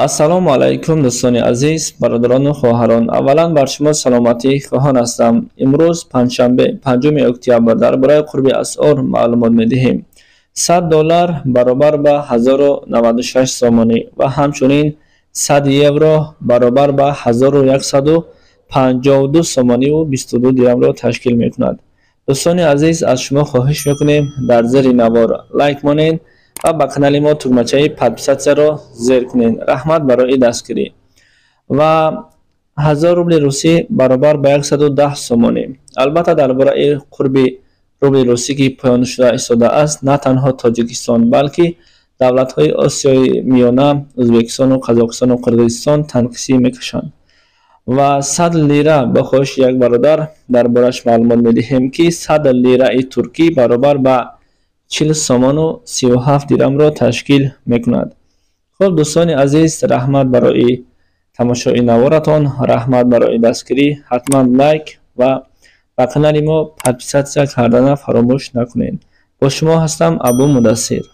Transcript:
Ассалому алайкум, дӯстони азиз, бародарону хоҳарон. Аввалан бар шумо саломатӣ хоҳон ҳастам. Имрӯз панҷшанбе, 5 октябр, дар бораи қурби асъор маълумот медиҳем. 100 доллар баробар ба 1096 сомонӣ ва ҳамчунин 100 евро баробар ба 1152 сомониву 22 дирамро ташкил мекунад. Дӯстони азиз, аз шумо хоҳиш мекунем, дар зери навор лайк монед ва ба канали мо тугмачаи подписатсияро зер кунед. Раҳмат барои дастгирӣ. Ва 1000 рубли русӣ баробар ба 110 сомонӣ. Албатта, дар бораи қурби рубли русӣ, ки поён шуда истодааст, на танҳо Тоҷикистон, балки давлатҳои Осиёи Миёна, Ӯзбекистону Қазоқистону Қирғизистон танқисӣ мекашанд. Ва 100 лира, ба хоҳиши як бародар дар бораш маълумот медиҳем, ки 100 лираи туркӣ баробар ба 40 сомону 37 дирамро ташкил мекунад. Хуб, дӯстони азиз, раҳмат барои тамошои наворатон, раҳмат барои дастгирӣ. Ҳатман лайк ва ба канали мо подписатсия кардана фаромӯш накунед. Бо шумо ҳастам, Абу Мудассир.